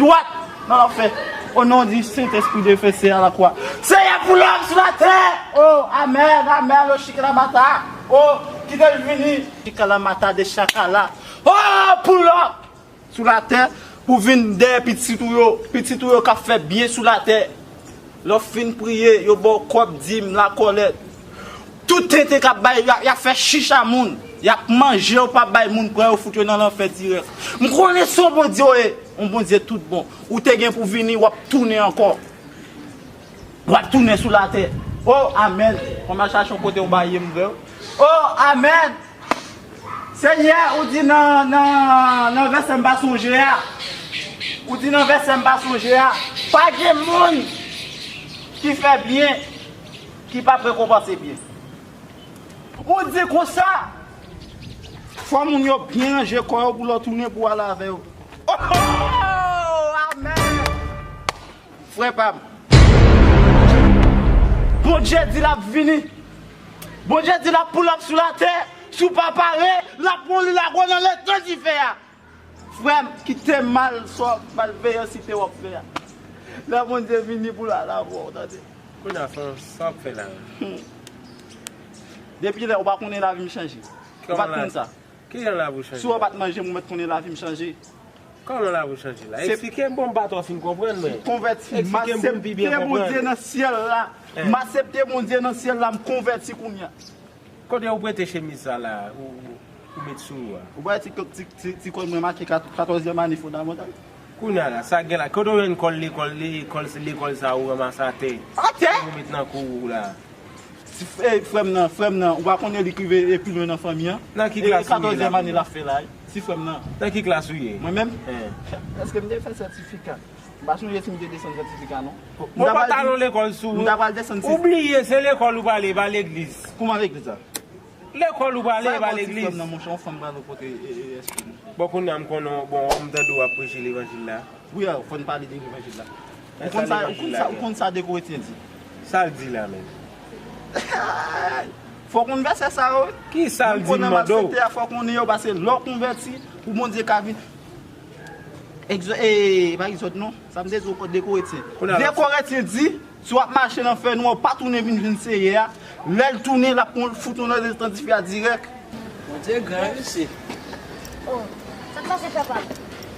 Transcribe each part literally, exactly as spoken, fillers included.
Dwat nan lanfè. O non di Sentespri de fè se a la kwa. Seyè, pull up sou latè. O, amèn, amèn. O, chikalamata. O, kite l vini. Chikalamata de chakala. O, pull up sou latè pou vin dèyè pitit ou yo. Pitit ou yo k ap fè byen sou latè. Lè w fin priye, yo ba w kòb, dim, lakòlèt. Tout tenten k ap bay, y ap, y ap fè chicha moun. Y ap manje yo, pa bay moun, pran yo, fout yo nan lanfè dirèk. M konnen se yon Bondye w ye, yon Bondye tout bon. Ou te gen pou vini, w ap tounen ankò. W ap tounen sou latè. O, amèn. Fò m al chache yon kote w ba ye m, frè. O, amèn. Senyè, ou di nan, nan, nan vèsè m pa sonje a, ou di nan vèsè m pa sonje a, pa gen moun ki fè byen ki p ap rekonpanse byen. Ou di konsa, fò moun yo byen ranje kò yo pou lè w tounen pou w ale avè yo. Oh, amèn! Frè pa m, Bondye di l ap vini. Bondye di l ap pull up sou latè. Si w pa pare, l ap pran w, li lage w nan letan dife a. Frè m, kite mal sa w ap malveyansite w ap fè a. Lè Bondye vini pou l al avè w, tande. Kounye a, sa w ap fè la? Hmm. Depi lè ou pa konnen lavi m chanje. Ou pa t konn sa. Kijan lavi w chanje? Si w pa t manje m, ou mèt konnen lavi m chanje. Kòman lavi w chanje la? Eksplike m bon, m pa twò fin konprann, men. M konvèti, m aksepte Bondye nan syèl la. M aksepte Bondye nan syèl la, m konvèti kounye a. Kote ou prete chemiz sa la, ou, ou, ou met sou ou a? Ou pa wè ti, ti, ti, ti kòl mwen make kat-, katòzyèm ane fondamantal? Kounye a la, sa gen la, kote ou jwenn kòl lekòl, lekòl, lekòl sa ou ranmase atè? Atè? Ou met nan kou ou la. Ti f-, eh, frè m nan, frè m nan, ou pa konnen li k rive, eh, pi lwen nan fanmi an? Nan ki klas ou ye la? Katòzyèm ane l ap fè la, eh. Ti frè m nan. Nan ki klas ou ye? Mwen menm? Èske m te fè sètifika? M pa sonje si m te desann sètifika, non. Bon, pantalon lekòl sou ou. M ta pral desann si. Ou bliye, se lekòl ou prale, e pa legliz. Kouman legliz la? Lekòl ou prale, e pa legliz. Sa e ba w ti frè m nan, monchè, yon fanm pral pote, e, e, espri nou. Bon, kounye a m konnen, bon, m tande w ap preche levanjil la. Wi, a, fò n pale de levanjil la. Ou konn sa, ou konn sa, ou konn sa Dekoretyen di? Sa l di la menm? Fò w konn vèsè sa yo, wi. Ki sa l di, m mande w? Fò w konnen yo, paske lè w konvèti, pou Bondye ka vin. Egzò-, e, pa egzòd non. Sa m te di w, Dekoretyen. Dekoretyen di, si w ap mache nan fènwa, w pa tounen vin jwenn Seyè a, lè l tounen, l ap pran, fout ou nan letan dife a dirèk. Bondye gran, wi, mesye. Oh, sa k pase, papa?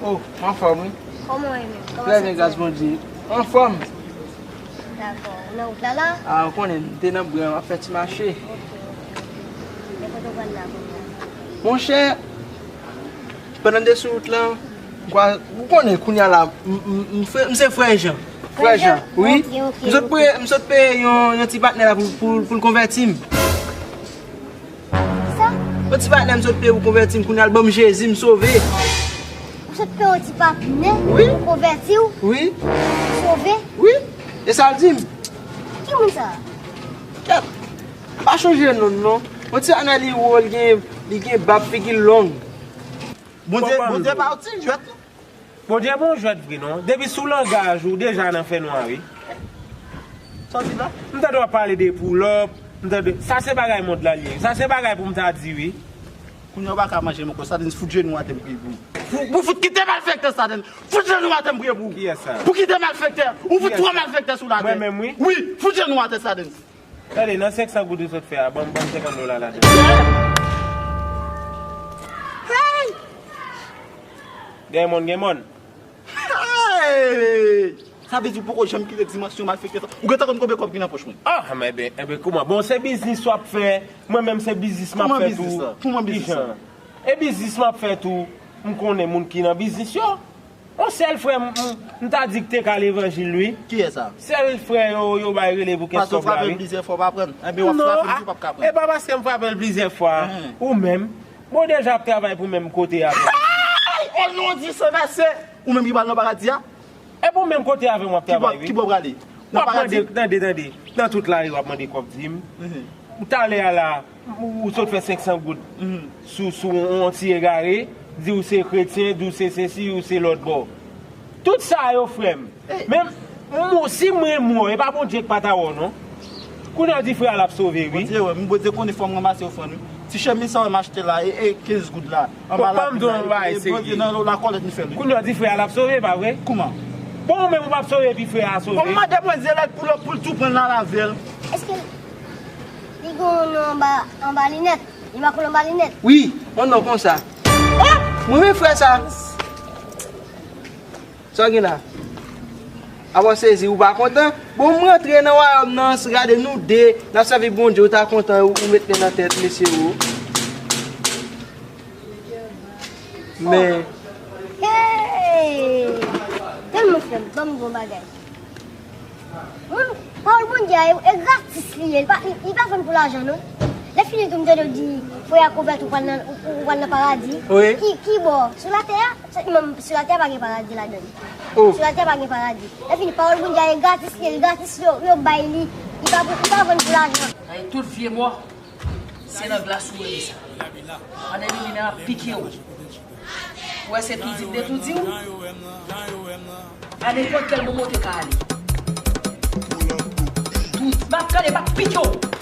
Oh, m anfòm, wi. Kòman w ye menm? Kòman w santi w? Trè byen, gras Bondye. Anfòm. Dakò. Ou nan wout la, la? A, ou konnen, m te nan bwè, m ap fè ti mache. Ok, ok, ok. Men kote w pral la, kounye a? Monchè, pandan m te sou wout lan, m kwa-, ou konnen, kounye a la, m, m, m frè, m se Frè Jan. Frè Jan? Wi. Ok, ok, ok. M sot peye, m sot peye yon, yon ti patnè la pou, pou, pou l konvèti m. Kisa? Yon ti patnè m sot peye pou konvèti m, kounye a l ban m Jezi, m sove. Ou sot peye yon ti patnè pou konvèti w? Wi. Sove? Wi. E sa l di m. Ki moun sa? Kèt. M pa chonje non l non. Yon ti patnè li wo, li gen, li gen bab, figi l long. Bondye, Bondye pa yon ti jwèt non. Bondye pa yon jwèt vre non. Depi sou langaj ou deja nan fènwa wi. Sa w di la? M tande w ap pale de pull up, m tande, sa se bagay mond la l ye. Sa se bagay pou m ta di wi. Kounye a w pa ka manje m ankò, Stadens, fout jenou atè m priye pou ou. Pou, pou fout kite malfektè, Stadens. Fout jenou atè m priye pou ou. Kiyès sa? Pou kite malfektè. Ou fout twò malfektè sou latè. Mwen menm wi. Wi, fout jenou atè, Stadens. Tande, nan senk san goud ou sot fè a, ban m, ban m senkant dola ladan. Hey! Gen mòn, gen mòn. Hey! Sa vle di ou poko janm kite dimansyon malfektè sa. Ou gentan konn konbyen kòb ki nan pòch mwen? Ah, men ben, enben, kouman? Bon, se biznis w ap fè. Mwen menm, se biznis m ap fè tou. Kouman biznis sa? Kouman biznis sa? Kijan? E biznis m ap fè tou. M konnen moun ki nan biznis yo. Yon sèl frè m, m, m ta di k te ka levanjil wi. Kiyès sa? Sèl frè yo, yo bay rele pou kèskòb la wi. Ou frape l plizyè fwa, w pa pran. Enben, w ap frape l, ou p ap ka pran. E pa paske m frape l plizyè fwa. Ou menm. Bon, deja ap travay pou menm kote a. Ay! O non di Sen Vèse! Ou menm ki pral nan paradi a? E pou menm kote avè m w ap travay wi. Ki bò w prale? W ap mande, tande, tande. Nan tout lari w ap mande kòb dim. Talè a la, ou, ou sot fè senk san goud sou, sou yon ti egare, di w se kretyen, di w se sesi, ou se lòt bò. Tout sa yo, frè m. Men, m, si m renmen w, e pa Bondye k pa ta wè w non. Kounye a w di frè a l ap sove wi. Bondye wè m, Bondye konnen fò m ranmase ofrann wi. Ti chemiz sa w m achte la, e, e kenz goud la. Anba lapli la, e, e, bondye nan lakòlèt m fè l, wi. Kounye a w di frè a l ap sove, pa vre? Kouman? Bon, ou menm ou p ap sove, epi frè a sove. Bon, m mande bondye lèd pou l, pou l tou pran l al avè l. Èske li gen yon non anba, anba linèt? Li pa koule anba linèt? Wi, yon non konsa. Ah! Mwen menm frè sa. Sa w gen la? Apa w sezi, ou pa kontan? Bon, m rantre nan wayòm nan, gade nou de, n ap sèvi Bondye, ou ta kontan, ou, ou met men nan tèt, mesye, o. Men. Hey! Tèlman frè m, ban m gon bagay. Mwen, pawòl Bondye a, e, e gratis li ye, li pa, li, li pa vann pou lajan, non. Lè fini tou, m tande w di, frè a konvèti, ou pral nan, ou, ou pral nan paradi. Wi. Ki, ki bò? Sou latè a? Se menm sou latè a pa gen paradi ladan l. Oh. Sou latè a pa gen paradi. Lè fini, pawòl Bondye a e gratis li ye, li gratis yo, yo bay li. Li pa pou, li pa vann pou lajan. Ay, tout vye mò, se nan glas ou wè sa. Pandan li vini ap pike w. Ou wè se toudi m te toudi w. A nenpòt kèl moman w te ka ale. Tout, m ap tande, m ap pike w.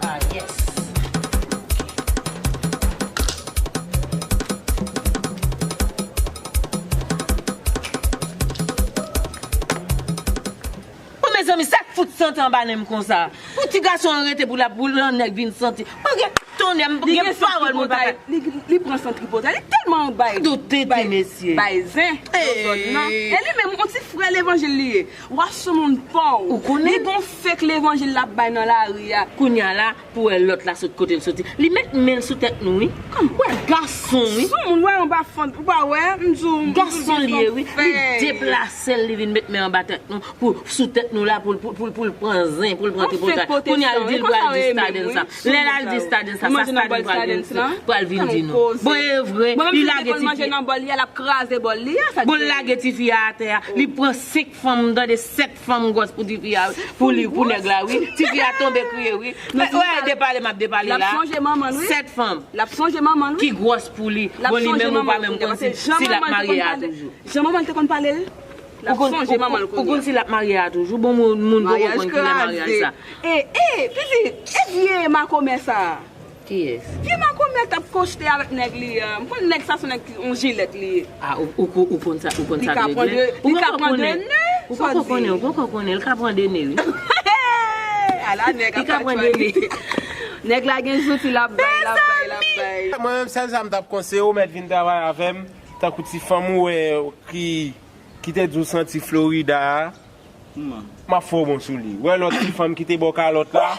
Ah, yes. Bon, mezanmi, sa k fout santi anba nen m konsa? Pou ti gason an rete pou l ap, pou l an nèg vin santi. Mwen gen tonnè, m gen pawòl mwen pa ka. Li, li pran san tripotay, li tèlman bay, bay, bay zen nan zòn nan. E li menm, yon ti frè levanjil li ye. W ap sou moun pa w. Ou konnen? Li gon fake levanjil l ap bay nan lari a. Kounye a la, pou wè lòt la sot kote l soti. Li met men l sou tèt nou, wi. Wè gason, wi. Sou moun, wè yon bafon, ou pa wè, m di w, m di w gason li ye, wi. Li deplase l, li vin met men anba tèt nou, pou, sou tèt nou la, pou, pou, pou, pou l pran zen, pou l pran tripotay. Kounye a l di l pral di Stardens sa. Lè l al di Stardens sa, sa Stardens pral vin, pral vin di nou. Bon, e vre, li lage ti fi. Bon, l lage ti fi a atè a, li pran senk fanm, m tande sèt fanm gwòs pou tifi a, pou li, pou nèg la, wi. Tifi a tonbe kriye, wi. Wè, depale, m ap depale la. L ap sonje manman l, wi. Sèt fanm. L ap sonje manman l, wi. Ki gwòs pou li. Bon, li menm ou pa menm konn si, si l ap marye a toujou. Jan manman l te konn pale l. L ap sonje manman l kounye a. Ou konn si l ap marye a toujou. Bon, moun, moun poko konn kilè maryaj sa. E, e, pitit, e vye makomè sa. Kiyès? Vye makomè t ap koste avèk nèg li a. M konn nèg sa se nèg ki, yon jilèt li ye. A, ou, ou, ou konn sa, ou konn sa dwe dwe? Li ka pran de nen. Ou poko konnen, ou poko konnen, li ka pran de nen, wi. Ala nèg ap pale. Nèg la gen zouti l ap bay, l ap bay, l ap bay. Mwen menm, sèl sa m t ap konseye w, mèt vin travay avè m, tankou ti fanm ou wè ki, ki te di w santi Florida a. M ap fè w bon sou li. Wè lòt ti fanm ki te ba w kalòt la?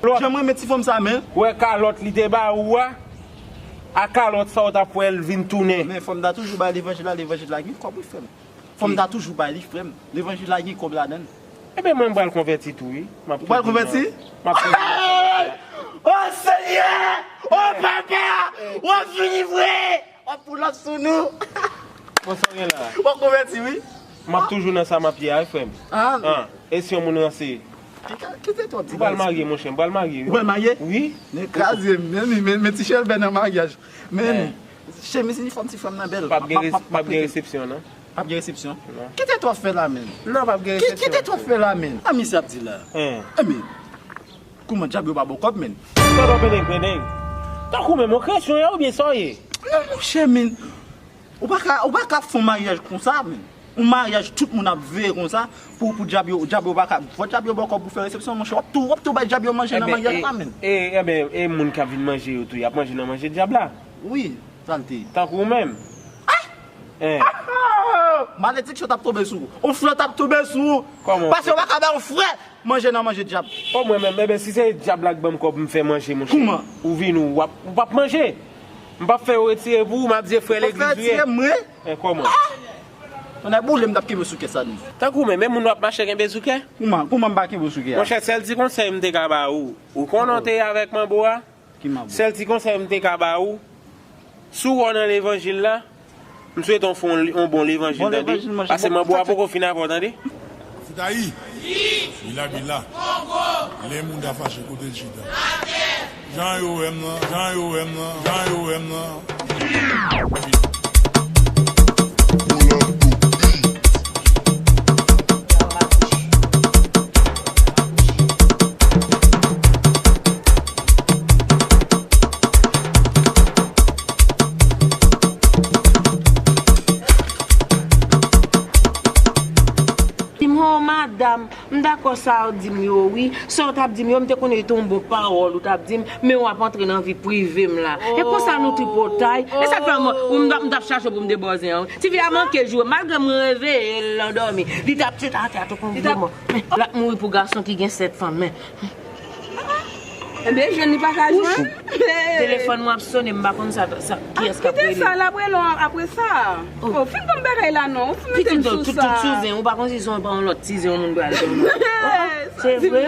Jan m renmen ti fanm sa, men. Wè kalòt li te ba ou a? A kalòt sa w t ap wè l vin tounen. Men fò m ta toujou bay levanjil la, levanjil la gen kòb, wi, frè m. Fò m ta toujou bay li, frè m. Levanjil la gen kòb ladan l. Ebyen, mwen, m pral konvèti tou, wi. Ou pral konvèti? M ap konvèti. O Senyè! O Papa! W ap vini vre! W ap pull up sou nou. Bon, sa w gen la? W ap konvèti, wi. M ap toujou nan sa m ap ye a, wi, frè m. Ah. E si yon moun ranse? Kite twòp ti bagay. M pral marye, monchè, m pral marye, wi. Ou pral marye? Wi. Men kraze m, men, men, men ti chèlbè nan maryaj. Men, chemiz inifòm ti frè m nan bèl. P ap gen, p ap gen resepsyon, non. P ap gen resepsyon? Non. Kite twòp fè la, men. Non, p ap gen resepsyon. Kite twòp fè la, men. A, misye ap di la. Enben. Kouman dyab yo pa ba w kòb, men? Tande w pendeng, pendeng. Tankou menm, ou kretyen ye oubyen sa w ye? Non, monchè, men. Ou pa ka, ou pa ka fè yon maryaj konsa, men. Yon maryaj tout moun ap veye konsa, pou, pou dyab yo, dyab yo pa ka, fò dyab yo ba w kòb pou fè resepsyon, monchè, w ap tou, w ap tou bay dyab yo manje nan maryaj la, men. E, e, ebyen, e moun k ap vin manje yo tou, y ap manje nan manje dyab la? Wi, sa l te ye. Tankou ou menm? Ah! Malediksyon t ap tonbe sou ou. Yon flè t ap tonbe sou ou. Kòman? Paske w pa ka bay yon frè manje nan manje dyab. O mwen menm, ebyen, si se dyab la k ban m kòb m fè manje, monchè. Kouman? Ou vini, ou ap, ou p ap manje. M p ap fè yo retire pou ou, m ap di e frè legliz ou ye. Ou p ap fè retire m, wi. E kòman? Tonnè boule m t ap kenbe sou kè sa, non. Tankou men, men moun w ap mache kenbe sou kè? Kouman, kouman m pa kenbe w sou kè a? Monchè, sèl ti konsèy m te ka ba ou. Ou konnen w te avèk manbo a? Ki manbo? Sèl ti konsèy m te ka ba ou, si w wè w nan levanjil la, m swete w fè yon, yon bon levanjil, tande. Paske manbo a poko fin avè w, tande. Fouta yi. Bila bila. Lè moun ta fache kote l chita. Jan yo wè m nan, jan yo wè m nan, jan yo wè m nan. Madanm, m dakò sa w di m yo, wi. Sa w t ap di m yo, m te konnen yo te yon bon pawòl ou t ap di m, men w ap antre nan vi prive m la. E konsa nou tripotay. E sa k fè m, ou m t ap, m t ap chache pou m debòze an, wi. Tifi a manke jwe, malgre m reveye l nan dòmi. Li t ap chita atè a tou kon gwo mò. L ap mouri pou gason ki gen sèt fanm, men. Enben, jwenn li pa ka jwenn. Telefòn mwen ap sonnen, m pa konn sa, sa, kiyès k ap rele. Kite sa, l ap rele w apre sa. Oh, fin ban m bagay la non. Ou fin mete m sou sa. Pitit, tout, tout sou zen, ou pa konn si se yon, pa yon lòt ti zen yon moun pral jwenn. Se vre?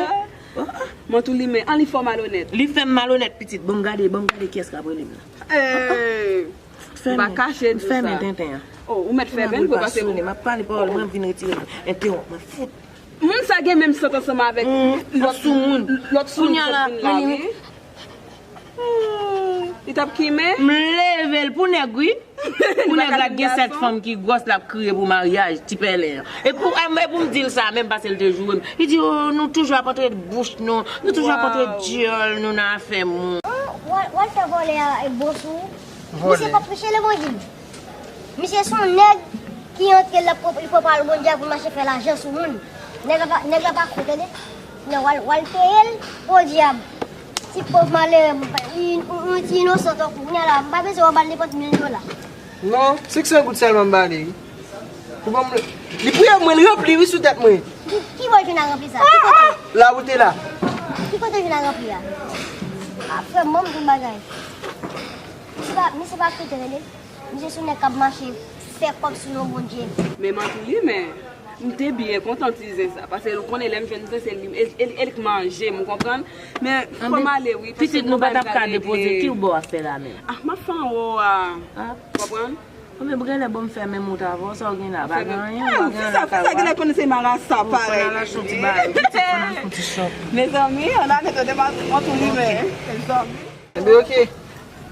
Mwen tou li men, an li fè w malonèt. Li fè m malonèt, pitit. Ban m gade, ban m gade kiyès k ap rele m la. Eh, m pa kache di w sa. Fèmen tenten an. Oh, ou mèt fèmen, pou pase. M ap pale pawòl, mwen vin retire m. Entewonp mwen, fout. Moun sa gen menm sant ansanm avèk lòt soumoun. Lòt soumoun ki sot vin la, wi. Hmm, li t ap kimen? M leve l pou nèg, wi. Pou nèg la gen sèt fanm ki gwòs, l ap kriye pou maryaj, ti pèlen an. E pou, e pou m di l sa, menm pase l te joure m. Li di, oh, nou toujou ap antre bouch nou, nou toujou ap antre dyòl nou nan afè moun. W al, w al fè vòlè a, e, bon sou ou. Misye p ap preche levanjil. Misye se yon nèg ki antre, l ap pran, li pran pawòl Bondye a pou l mache fè lajan sou moun. Nèg la pa, nèg la pa koute li. Non, w al, w al peye l, podyab. Ti pòv malere, yon ti inosan tankou kounye a la, m pa bezwen w ba l nenpòt mil dola. Non, senk san goud sèlman m ba li, wi. Pou ban m, li priye mwen, l ranpli, wi, sou tèt mwen. Ki, ki bò l jwenn a ranpli sa? Ki kote? La ou te la. Ki kote l jwenn a ranpli a? A, frè m, ban m di w bagay. Misye pa, misye pa koute, tande. Misye se yon nèg k ap mache fè kòb sou non Bondye. Men m an tou li, men m te byen kontan ti zen sa, paske ou konnen lè m jwenn zen, se li, e, e, e li k manje m, ou konprann? Men fò m ale, wi, paske pitit nou pa t ap ka depoze, ki bò w ap fè la menm? Ah, m ap fè anwo a. Ah. Ou konprann? Bon, men genlè bon m fè menm wout avè w, sa w gen la, pa gen anyen, pa gen anyen. Fisa, fisa genlè konnen se marasa parèy. Fò n al achte yon ti bagay, pitit, fò n al fè yon ti shopping. Mezanmi, ann ale tande m an tou li men. Mezanmi. Enben, oke.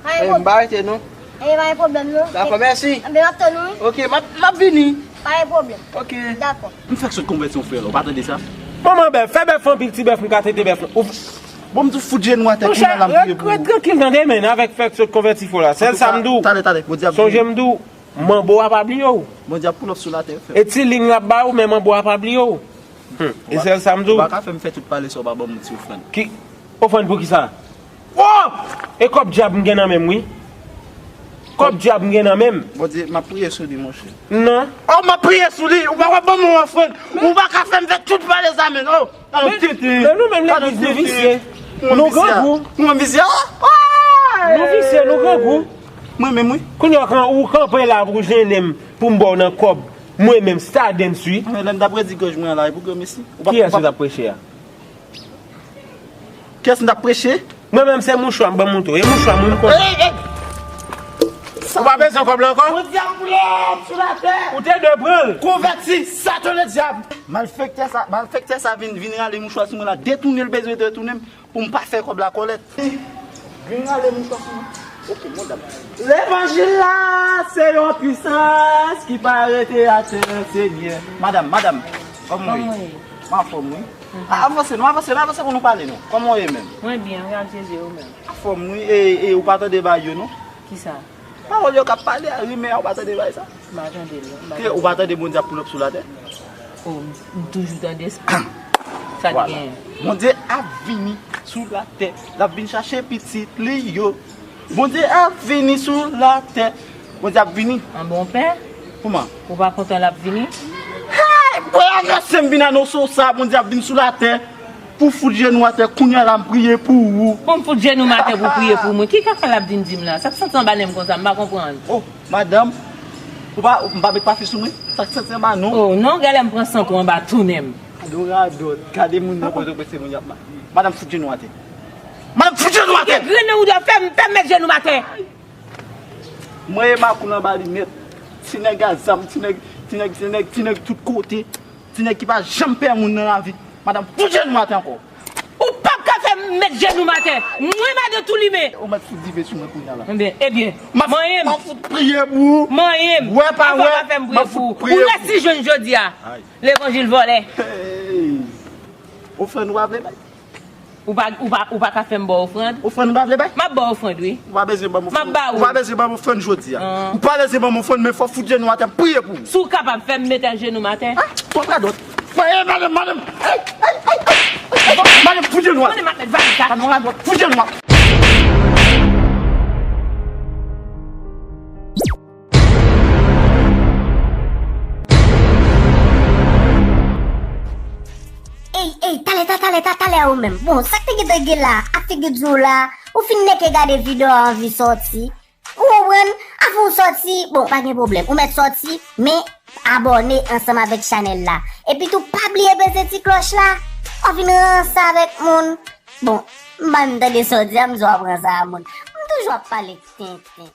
Pa gen pwoblèm. M pa rete, non. Enben, pa gen pwoblèm, non. Dakò, mèsi. Enben, m ap tann ou, wi. Oke, m ap, m ap vini. Pa gen pwoblèm. Oke. Dakò. M fèk sot konvèti yon frè la, ou pa tande sa? Manman bèf, fè bèf anpil, ti bèf, m ka tete bèf la. Ou f-, bon, m di w fout jenou atè, kounye a la, m priye pou ou. Ret, ret trankil, tande, men, avèk fèk sot konvèti fò la. Sèl sa m di w. Talè, talè, Bondye ap vini. Sonje m di w, manbo a pa bliye w. Bondye ap pull up sou latè, frè. E ti liy l ap ba ou, men manbo a pa bliye w. Hmm. E sèl sa m di w. Ou pa ka fè m fè tout pale sa w pa ban m yon ti ofrann. Ki ofrann pou ki sa? Oh! E kòb dyab m gen nan men m, wi. Kòb dyab m gen nan men m. Bondye, m ap priye sou li, monchè. Non. Oh, m ap priye sou li. Ou pa wè ban m yon ofrann. Ou pa ka fè m fè tout pale sa, men. Oh, talon tenten. Men nou menm legliz, nou visye. Nou grangou. Mwen visye. Nou visye, nou grangou. Mwen menm, wi. Kounye a, ou kanpe la pou jennen m, pou m ba w nan kòb. Mwen menm, Stardens, wi. Men lè m t ap redi gòj mwen an la, e pou granmesi. Kiyès ou t ap preche a? Kiyès m t ap preche? Mwen menm se mouchwa m ban m tou. E mouchwa m wi m konnen. Ou pa bezwen kòb la ankò? Ou te dwe pran l. Konvèti, Satan le dyab. Malfektè sa, malfektè sa vin, vin rale mouchwa sou mwen la, detounen l bezwen detounen m pou m pa fè kòb la kòlèt. Vin rale mouchwa sou mwen. Ok, bon dam. Levanjil la, se yon pwisans ki pa rete atè, Senyè. Madanm, madanm, kòman w ye? Kòman w ye? M anfòm, wi. Mhm. A, avanse non, avanse non, avanse pou nou pale non. Kòman w ye menm? Mwen byen, wi, ak Jezi, ou menm? Anfòm, wi. E, e ou pa tande bagay yo non? Kisa? Pawòl yo k ap pale a, rimè a, ou pa tande bagay sa? M pa tande l non. Ke ou pa tande Bondye ap pull up sou latè? Oh, m, m toujou tande sa. Sa l genyen? Bondye ap vini sou latè. L ap vin chache pitit li yo. Bondye ap vini sou latè. Bondye ap vini. An bon pè? Kouman? Ou pa kontan l ap vini? Hey! Bondye anonse m vin anonse w sa, Bondye ap vin sou latè. Pou fout jenou atè, kounye a la m priye pou ou. Pou m fout jenou m atè pou priye pou mwen. Ki kaka l ap vin di m la? Sa k santi anba nen m konsa, m pa konprann. Oh, madanm, ou pa, m pa met pafi sou mwen? Sa k santi anba non? Oh, non, gade m pran sant ou anba tou nen m. Gade yon radòt, gade moun nan Pòtoprens se moun y ap ma-, madanm fout jenou atè. Madanm fout jenou atè! Ki grenn ou dwe fè m, fè m met jenou m atè? Mwen e makout anba linèt. Ti nèg a zam, ti nèg, ti nèg, ti nèg, ti nèg tout kote. Ti nèg ki pa janm pè moun nan lavi. Madanm, fout jenou atè ankò. Ou p ap ka fè m met jenou m atè. Mwen madan tou limen. Ou mèt fout dife sou mwen kounye a la. Ebyen, ebyen, manyen m. M ap fout priye pou ou. Manyen m. Wè pa wè, m ap fout priye pou ou. Ou resi jwenn jodi a. Levanjil vòlè. Hey. Ofrann ou pa vle bay? Ou pa, ou pa, ou pa ka fè m ba w ofrann? Ofrann ou pa vle bay? M ap ba w ofrann, wi. Ou pa bezwen ban m ofrann. M ap ba ou. Ou pa bezwen ban m ofrann jodi a. Ou pa bezwen ban m ofrann, men fò w fout jenou atè, m priye pou ou. Si w kapab, fè m met jenou m atè. Ah, pran radòt. Madanm, madanm, madanm. Madanm, fout je nwa. Madanm, fout je nwa. Ey, ey, talè, ta, talè, ta, talè ou menm. Bon, sa k te gentan gen la, ak figi di w la, ou fin nèke gade videyo a anvi sòti. Ou konprann? Avan w sòti, bon, pa gen pwoblèm. Ou mèt sòti, men abòne ansanm avèk chanèl la. Epi tou, pa bliye peze ti klòch la. W ap vin ranse avèk moun. Bon, m pa menm tande sa w di a, m di w ap ranse a moun. M toujou ap pale tenten.